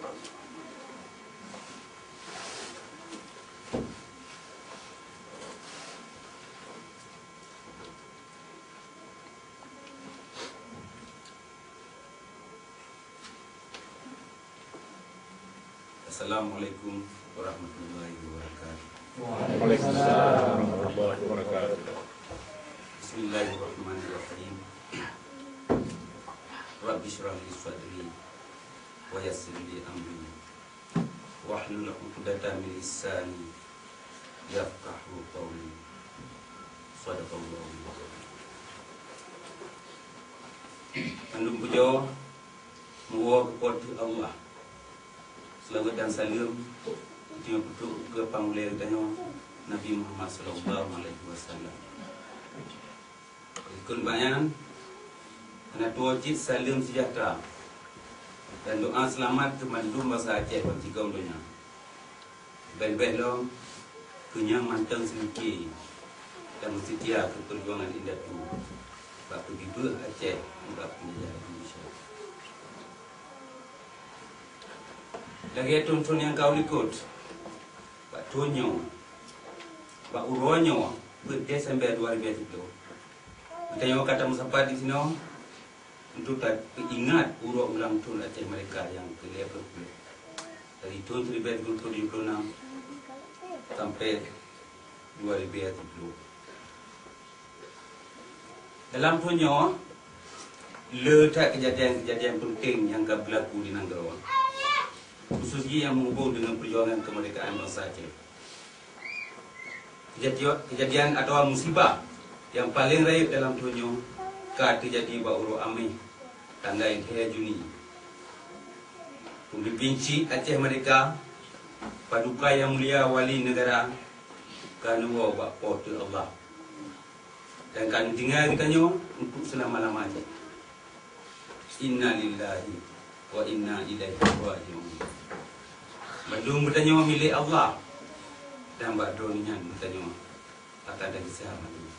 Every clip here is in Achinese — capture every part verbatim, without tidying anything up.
Assalamualaikum warahmatullahi wabarakatuh. Waalaikumsalam warahmatullahi wabarakatuh. Bismillahirrahmanirrahim. Rabbi shrah li sadri wa yassir li amri. Wahlul 'uqdatam min lisani yafqahu qawli. Shadaqallahu. Mandum pujoe meuwoe keu Po teu Allah. Seulaweuet dan saleuem geutanyoe peutrok keu panghulèe geutanyoe, Nabi Muhammad sallallahu alaihi wasallam. Dikheun bak nyan, hana tuwoe cit saleuem seujahteura dan doa seulamat keu mandum bansa Aceh bansigom donya. Bèk-bèk lom keu nyang mantong seumike dan meuseutia keu peujuangan indatu bak peugibeueh Aceh nibak peunjajah Indonesia. Lagèe thôn-thôn nyang ka u likot, bak thôn nyoe, bak uroe nyoe, peuet Desember dua ribèe siplôh, geutanyoe ka tameusapat disinoe untuk tapeuingat uroe ulang thôn Aceh Merdeka nyang keu lhèe plôh, dari thôn siribèe sikureueng reutôh tujoh plôh nam sampoe dua ribèe siplôh. Dalam thôn nyoe, le that keujadian-keujadian peunteng nyang ka beulaku di nanggroe, khusus jih nyang meuhubong deungon peujuangan keumeurdekaan bansa Aceh. Keujadi-, keujadian atawa musibah nyang paleng rayeuk dalam thôn nyoe ka teujadi bak uroe Améh, tanggai lhèe Juni. Peumimpén chik Aceh Merdeka, Paduka Yang Mulia Wali Negara, ka neuwoe bak Po teu Allah. Dan ka neutinggai geutanyoe untuk seulama-lama jih. Inna lillahi wa inna ilaihi raji'un. Bandum geutanyoe milék Allah, dan bak Droeneuh nyan geutanyoe akan tagisa mandum.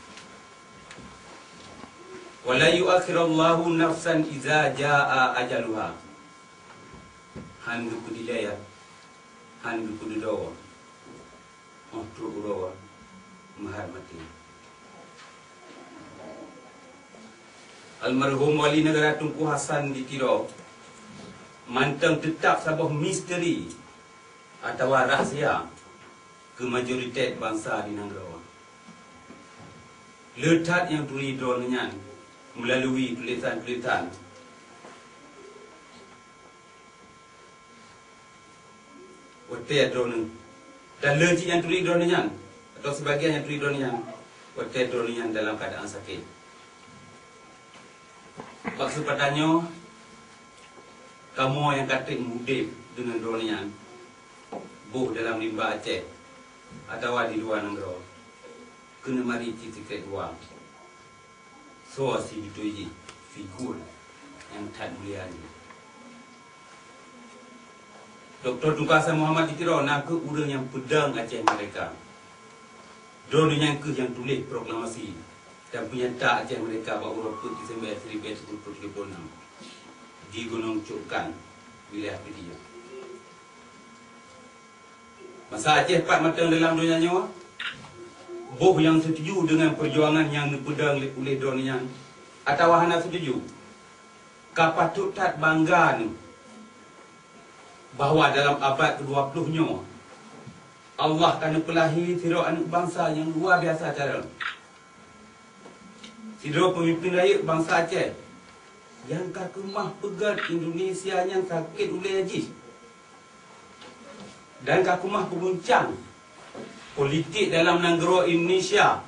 Wa la yu'akhirallahu nafsan iza jaa ajaluha. Han geupeudilèe, han geupeududoe. Óh trok uroe meuhat maté. Almarhum Wali Negara Teungku Hasan di Tiro mantong teutap saboh misteri atawa rahsia keu majoritet bansa di nanggroe. Le that nyang turi droeneuh nyan meulalui tulésan-tulésan watèe droeneuh, dan le cit nyang turi droeneuh nyan, atawa sibagian nyang turi droeneuh nyan, watèe droeneuh nyan dalam keuadaan sakét. Bak keuseumpatan nyoe, kamoe nyang ka trép meuudép deungon droeneuh nyan, boh dalam rimba Aceh atawa di luwa nanggroe, keuneuk mari cit sikrék dua. Soe sibeutôi jih figur nyang that mulia nyoe? Doktor Teungku Hasan Muhammad di Tiro na kheueh ureueng nyang peudong Aceh Merdeka. Droeneuh nyan kheueh nyang tuléh proklamasi dan peunyata Aceh Merdeka bak uroe peuet Desember siribèe sikureueng reutôh tujoh plôh nam di Gunong Cokkan, wilayah Pidie. Masa Aceh pat mantong dalam donya nyoe, boh nyang seutuju deungon peujuangan nyang neupeudong lé, uléh droeneuh nyan, atawa hana seutuju, ka patot that bangga neuh bahwa dalam abad keudua plôh nyoe, Allah ka neupeulahé sidroe aneuk bansa nyang luwa biasa carông. Sidroe peumimpén rayeuk bansa Aceh nyang ka keumah peugöt Indonesia nyang sakét ulèe jih, dan ka keumah peuguncang politik dalam nanggroe Indonesia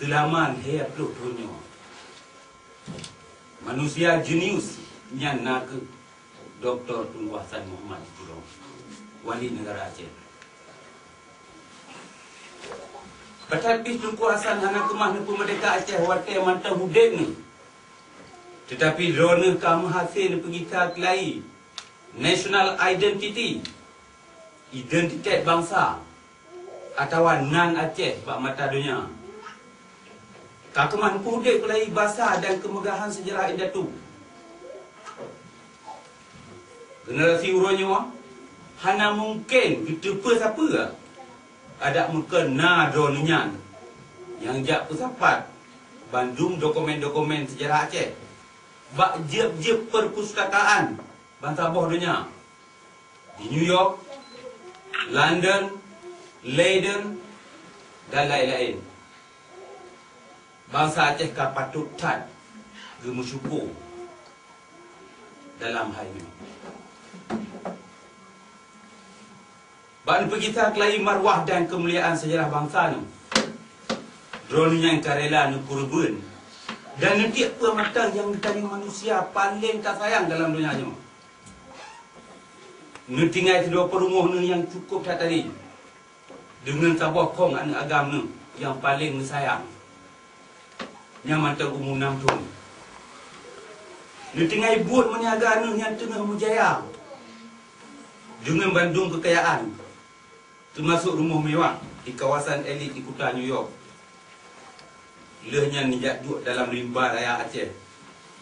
seulama lhèe plôh thôn nyoe. Manusia jenius nyan na kheueh Doktor Teungku Hasan Muhammad di Tiro, Wali Negara Aceh. Pat that pih Teungku Hasan hana keumah neupeumeurdeka Aceh watèe mantong udép nyoe, teutapi droeneuh ka meuhasé neupeugisa keulayi national identity, identitet bansa, atawa nan Aceh bak mata donya. Ka keumah neupeuudép keulayi basa dan keumeugahan seujarah indatu. Generasi uroe nyoe hana mungken geuteupeue sapeue adak meukon na droeneuh nyan nyang jak peusapat bandum dokumen-dokumen seujarah Aceh bak jeueb-jeueb perpustakaan bansaboh donya di New York, London, Leiden, dan laén-laén. Bansa Aceh ka patot that geumeusyukoe dalam hai nyoe. Bak neupeugisa keulayi marwah dan keumuliaan seujarah bansa nyoe, droeneuh nyang ka rela neukeureubeuen dan neutiek peue mantong nyang geutanyoe manusia paleng tasayang dalam donya nyoe. Neutinggai sidroe peurumoh neuh nyang cukôp that tadi, deungon saboh kong aneuëk agam neuh nyang paleng neusayang, nyang mantong umu nam thon. Neutinggai buet meuniaga neuh nyang teungoh meujaya deungon bandum keukayaan, teumasok rumoh mewah di kawasan elit di kuta New York. Lheueh nyan neujak duek dalam limba raya Aceh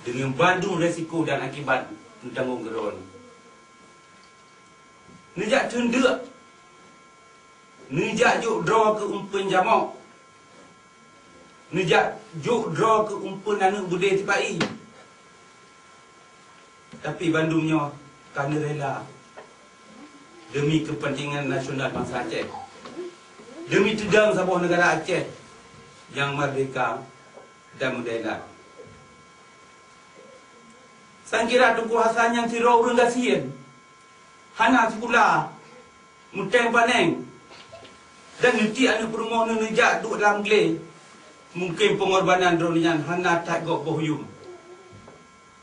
deungon bandum resiko dan akibat neutanggong keudroe. Neujak teundeuk, neujak jok droe keu umpeuen jamok, neujak jok droe keu umpeuen aneuëk beudé sipa-i. Tapi bandum nyoe ka neurela deumi keupeuntengan nasional bansa Aceh, deumi teudong saboh neugara Aceh nyang merdeka dan meudailat. Sangkira Teungku Hasan nyang sidroe ureuëng gasien, hana sikula, meuteng paneng, dan neutiek aneuëk peurumoh neuh neujak duek lam glé. Mungken peungorbanan droeneuh nyan hana that gob boh yuem.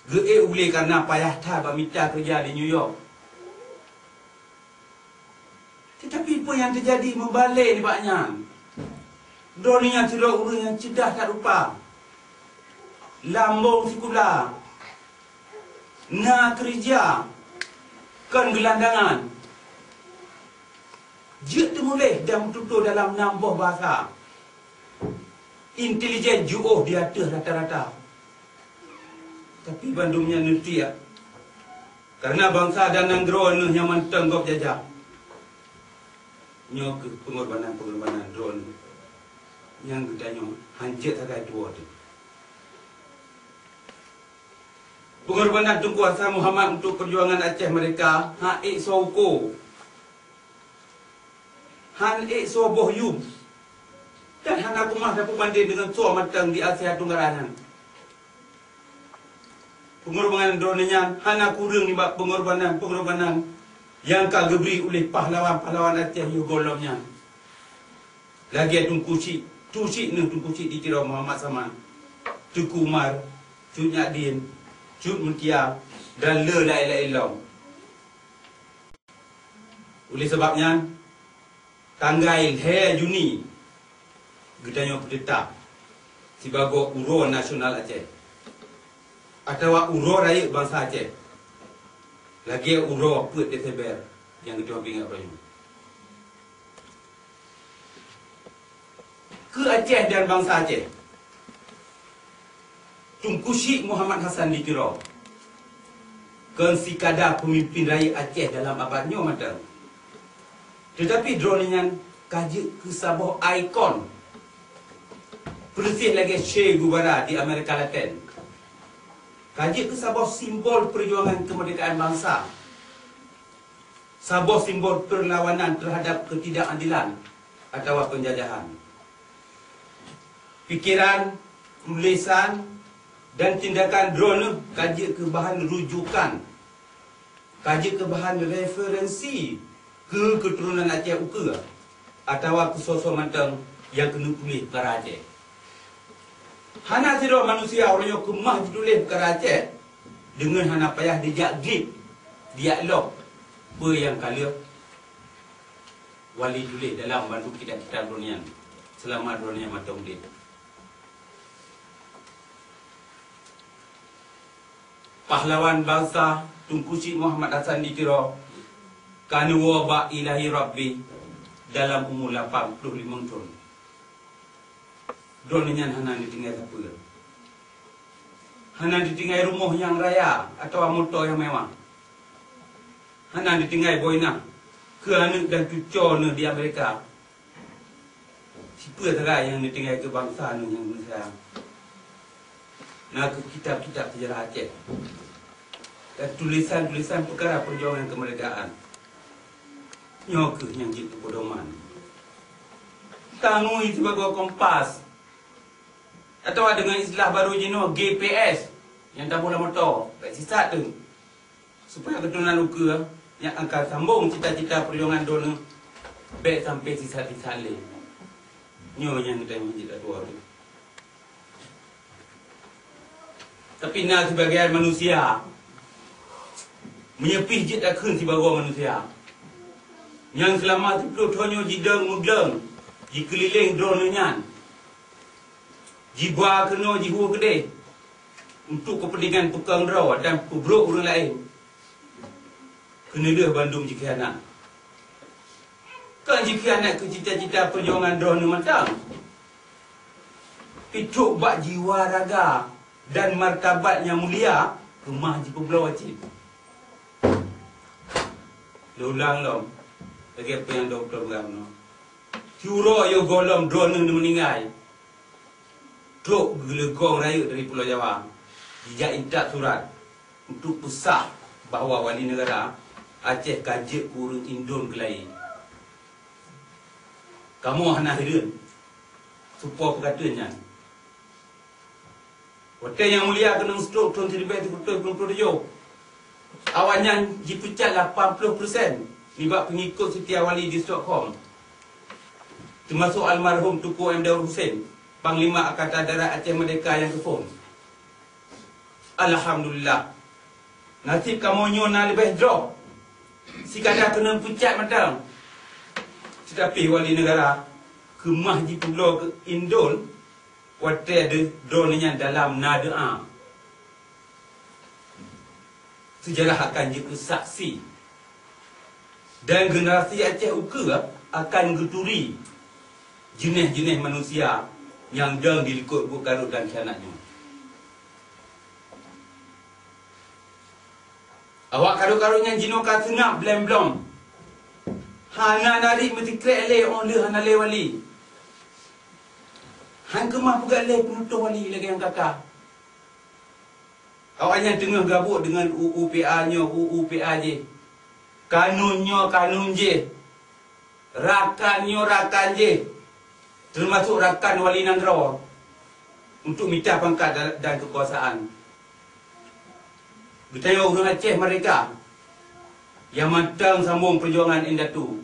Geuék ulée kareuna payah that bak mita keureuja di New York. Teutapi peue nyang teujadi meubalée nibak nyan? Droeneuh nyan sidroe ureuëng nyang ceudah that rupa, lambong sikula, na keureuja, kon geulandangan, jeuet teumuléh dan meututoe dalam nam boh basa. Intelijen jiôh di ateueh rata-rata. Tapi bandum nyan neutiek, kareuna bansa dan nanggroe neuh nyang mantong gob jajah. Nyoe kheueh peungorbanan-peungorbanan droeneuh nyang geutanyoe hanjeuet sagai tuwoe teuh. Peungorbanan Teungku Hasan Muhammad untuk peujuangan Aceh Merdeka han ék soe uko, han ék soe boh yuem, dan hana keumah tapeubandeng deungon soe mantong di Asia Tenggara nyan. Peungorbanan droeneuh nyan hana kureueng nibak peungorbanan-peungorbanan nyang ka geubri uléh pahlawan-pahlawan Aceh yoh gohlom nyan, lagée Teungku Chik, Teungku Chik neuh, Teungku Chik di Tiro Muhammad Saman, Teungku Umar, Cut Nyak Dien, Cut Meutia, dan le laén-laén lom. Oleh sabab nyan, tanggai lhée Juni geutanyoe peuteutap sibagoe Uroe Nasional Aceh atawa Uroe Rayeuk Bansa Aceh, lagée uroe peuet Desember nyang geutanyoe ingat uroe nyoe. Keu Aceh dan bansa Aceh, Teungku Chik Muhammad Hasan di Tiro kon sikada peumimpén rayeuk Aceh dalam abad nyoe mantong, teutapi droeneuh nyan ka jeuet keu saboh ikon, peureuséh lagée Che Guevara di Amerika Laten, ka jeuet keu saboh simbol peujuangan keumeurdekaan bansa, saboh simbol peurlawanan teuhadab keutidakadilan atawa peunjajahan. Pikeran, tulésan, dan tindakan droeneuh ka jeuet keu bahan rujukan, ka jeuet keu bahan referensi keu keuturonan Aceh ukeue atawa keu soe-soe mantong nyang keuneuk tuléh peukara Aceh. Hana sidroe manusia uroe nyoe keumah jituléh peukara Aceh deungon hana payah jijak glip, jijak lok peue nyang ka lheueh wali tuléh dalam bandum kitab-kitab droeneuh nyan seulama droeneuh nyan mantong udeb. Pahlawan bansa Teungku Chik Muhammad Hasan di Tiro ka neuwoe bak Ilahi Rabbi dalam umu lapan ploh limong thon. Droeneuh nyan hana neutinggai sapeue. Hana neutinggai rumoh nyang raya atawa moto nyang mewah. Hana neutinggai boh inah keu aneuk dan cucoe neuh di Amerika. Sipeue sagai nyang neutinggai keu bansa neuh nyang meusayang? Na kheueh kitab-kitab seujarah Aceh dan tulisan-tulisan peukara peujuangan keumeurdekaan. Nyoe kheueh nyang jeuet keu peudoman. Tangui sibagoe kompas, atawa deungon istilah barô jinoe G P S nyang taboh lam moto, bèk sisat teuh. Supaya keuturonan ukeue nyang akan sambong cita-cita peujuangan droeneuh bèk sampai sisat-sisat lé. Nyoe nyang geutanyoe jeuet atuwa teuh. Tapi na sibagian manusia, meunyoe pih jeuet takheun sibagoe manusia, nyang seulama siplôh thon nyoe jidong meugleueng jikeulileng droeneuh nyan, jiba keunoe jihu keudeh untuk keupeuntengan peukong droe dan peubrôk ureueng laén. Keuneulheueh bandum jikhianat. Kon jikhianat keu cita-cita peujuangan droeneuh mantong, pih trok bak jiwa raga dan martabat nyang mulia keumah jipeubloe cit. Lôn ulang lom, lagèe peue nyang dokto peugah bunoe. Siuroe yoh gohlom droeneuh neumeuninggai, trok geuleugong rayeuk dari Pulo Jawa, jijak intat surat untuk peusah bahwa wali neugara Aceh ka jeuet keu ureueng indon keulayi. Kamoe hana hireuen, supo peukateuen nyan. Watèe Nyang Mulia keunong stroke thon siribèe sikureueng ploh tujoh, awaknyan jipeucat lapan ploh persen nibak peungikot seutia wali di Stockholm, teumasok almarhum Teungku M. Daud Hussein, Panglima Angkatan Darat Aceh Merdeka nyang keuphôn. Alhamdulillah, nasib kamoe nyoe na leubeh jroh. Sikadar keuneuk peucat mantong, teutapi wali neugara keumah jipeubloe keu indon watèe deuh droeneuh nyan dalam na doa. Seujarah akan jeuet keu saksi, dan generasi Aceh ukeue akan geuturi jeunèh-jeunèh manusia nyang dong di likot buet karot dan khianat nyoe. Awak karot-karot nyan jinoe ka seungab blém-blom, hana narit meusikrek lé óh lheueh hana lé wali. Han keumah peugah lé peunutoh wali lagèe nyang ka-ka. Awaknyan teungoh gabuk deungon U U P A nyoe, U U P A jih, kanun nyoe, kanun jih, rakan nyoe, rakan jih, teumasok rakan wali nanggroe, untuk mita pangkat da-, dan keukuasaan. Geutanyoe ureueng Aceh merdeka nyang mantong sambong peujuangan indatu.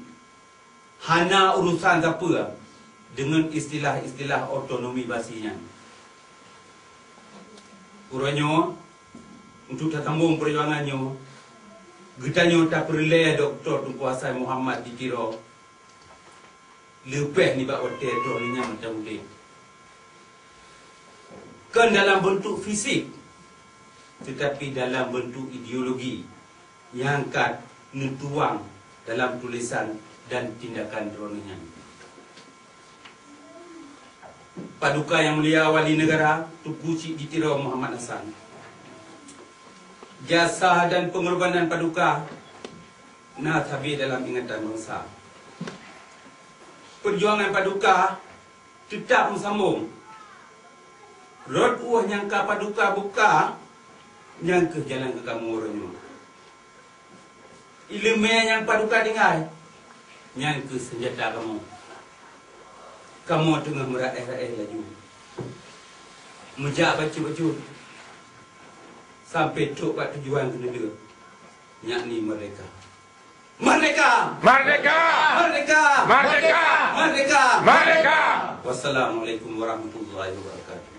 Hana urosan sapeue deungon istilah-istilah otonomi basi nyan. Uroe nyoe, untuk tasambong peujuangan nyoe, geutanyoe tapeureulèe Dokto Teungku Hasan Muhammad di Tiro leubeh nibak watèe droeneuh nyan mantong udép. Kon dalam beuntuk fisik, teutapi dalam beuntuk ideologi nyang ka neutuang dalam tulésan dan tindakan droeneuh nyan. Paduka Nyang Mulia Wali Neugara Teungku Chik di Tiro Muhammad Hasan, jasa dan peungorbanan Paduka na sabe dalam ingatan bansa. Peujuangan Paduka teutap meusambong. Rot ueh nyang ka Paduka buka, nyan kheueh jalan keu kamoe uroe nyoe. Ileumèe nyang Paduka tinggai, nyan kheueh seunjata kamoe. Kamoe teungoh meuraéh-raéh laju, meujak bacut-bacut, sampoe trok bak tujuan keuneulheueh, yakni meurdeka. Merdeka! Merdeka! Merdeka! Merdeka! Merdeka! Merdeka! Wassalamualaikum warahmatullahi wabarakatuh.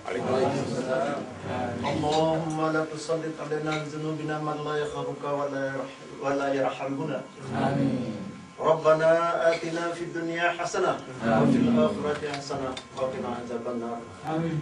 اللهم لا تسلط علينا بذنوبنا من لا يخافك ولا يرح-، ولا يرحمنا. آمين. ربنا آتنا في الدنيا حسنة وفي الآخرة حسنة وقنا عذاب النار. آمين.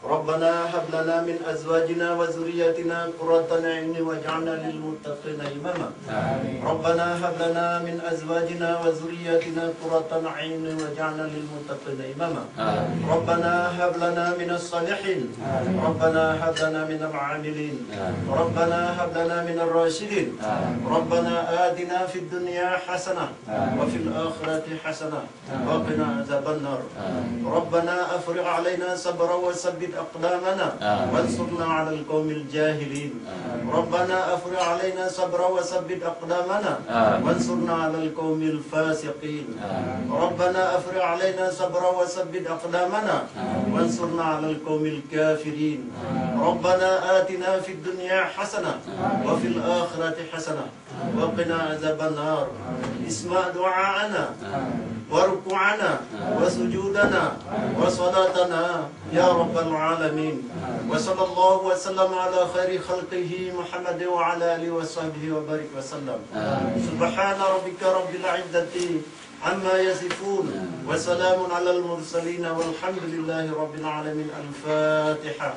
ربنا هب لنا من أزواجنا وذرياتنا قرة أعين واجعلنا للمتقين إماما. آمين. ربنا هب لنا من أزواجنا وذرياتنا قرة أعين واجعلنا للمتقين إماما. آمين. ربنا هب لنا من الصالحين. آمين. ربنا هب لنا من العاملين. آمين. ربنا هب لنا من الراشدين. آمين. ربنا آتنا في الدنيا حسنة، آمين، وفي الآخرة حسنة، آمين، وقنا عذاب النار. آمين. ربنا أفرغ علينا صبرا وثبت أقدامنا، آمين، وانصرنا على القوم الجاهلين. آمين. ربنا أفرغ علينا صبرا وثبت أقدامنا، آمين، وانصرنا على القوم الفاسقين. آمين. ربنا أفرغ علينا صبرا وثبت أقدامنا، آمين، وانصرنا على القوم الكافرين. آمين. ربنا آتنا في الدنيا حسنة، آمين، وفي الآخرة حسنة، وقنا عذاب النار. اسمع دعاءنا وركوعنا وسجودنا وصلاتنا يا رب العالمين. وصلى الله وسلم على خير خلقه محمد وعلى آله وصحبه وبارك وسلم. سبحان ربك رب العزة عما يصفون وسلام على المرسلين والحمد لله رب العالمين. الفاتحة.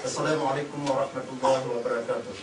السلام عليكم ورحمة الله وبركاته.